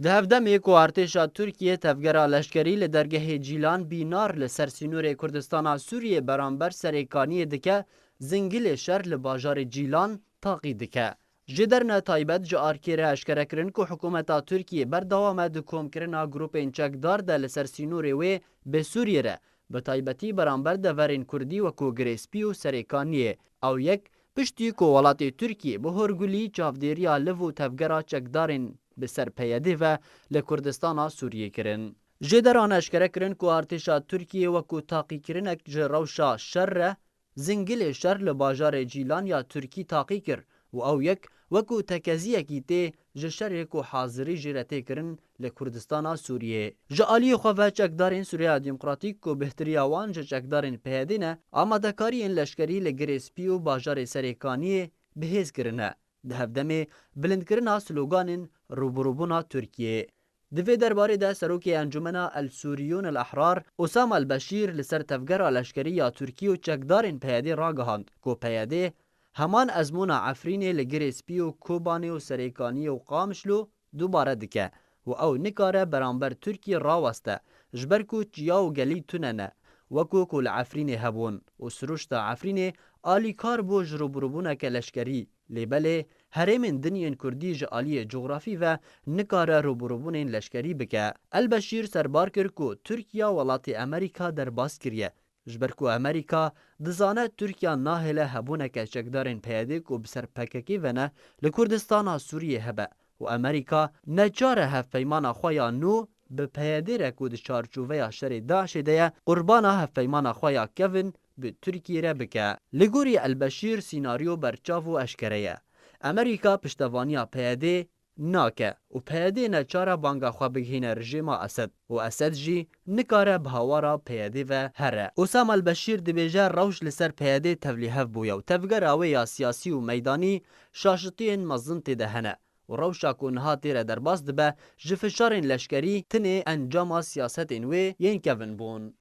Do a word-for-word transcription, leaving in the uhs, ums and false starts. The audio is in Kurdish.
Di hevdemê ku artêşa Tirkiyê tevgera leşkerî li dergehê Cîlan Bînar li ser sînorê Kurdistana Sûriyê beramber Serêkaniyê dike, zingilê şer li bajarê Cîlan taqî dike. Ji derne taybet ji arkê re eşkere kirin ku hikûmeta Tirkiyê berdewam e di komkirina grûpên çekdar de li ser sînorê wê bi Sûriyê re, bi taybetî beramber deverên Kurdî wekû Girê Spî û Serêkaniyê. Ew yek, piştî ku welatê Tirkiyê bi horgulî çavdêriya liv û tevgera çekdarên bi ser P Y D ve li Kurdistana Sûriyê kirin. Jêderan eşkere kirin ku artêşa Tirkiyê wekû taqîkirinek ji rewşa şer re, zingilê şer li bajarê Cîlan ya Tirkî taqî kir û ew yek wekû tekeziyekî tê ji şerê ku hazirî jê re tê kirin li Kurdistana Sûriyê. Ji aliyê xwe ve çekdarên Sûriya Demokratîk ku bêhtiriya wan ji çekdarên P Y D ne, amadekariyên leşkerî li Girê Spî û bajarê Serêkaniyê bi hêz kirine. Di hevdemê bilindkirina sloganên rûbirûbûna Tirkiyê. Di vê derbarê de Serokê Encûmena El Sûriyûn El Ehrar, Osama El Beşîr, li ser tevgera leşkerî ya Tirkî û çekdarên P Y D ragihand ku P Y D heman ezmûna Efrînê li Girê Spî û Kobanê û Serêkaniyê û Qamişlo dubare dike û ew nikare beramber Tirkiyê raweste, ji ber ku çiya û gelî tune ne, wekû ku li Efrînê hebûn û siruşta Efrînê alîkar bû ji rûbirûbûneke leşkerî. Lê belê herêmên din yên Kurdî ji aliyê cografî ve nikare rûbirûbûnên leşkerî bike. El Beşîr serbar kir ku Tirkiya welatê Amerîka derbas kiriye, ji ber ku Amerîka dizane Tirkiya nahêle hebûneke çekdarên P Y D ku bi ser P K K ve ne li Kurdistana Sûriyê hebe û Amerîka neçar e hevpeymana xwe ya nû bi P Y D re ku di çarçoveya şerê DAIŞê de ye, qurbana hevpeymana xwe ya kevin bi Tirkiyê re bike. Li gorî El Beşîr sînaryo berçav û eşkere ye. Amerîka piştevaniya P Y D nake û P Y D neçar e banga xwe bigihîne rejîma Esed û Esed jî nikare bi hawara P Y D ve here. Osama El Beşîr dibêje rewş li ser P Y D tevlîhev bûye û tevgera wê ya siyasî û meydanî şaşitiyên mezin tê de hene û rewşa ku niha tê re derbas dibe ji fişarên leşkerî tinê encama siyasetên wê yên kevin bûn.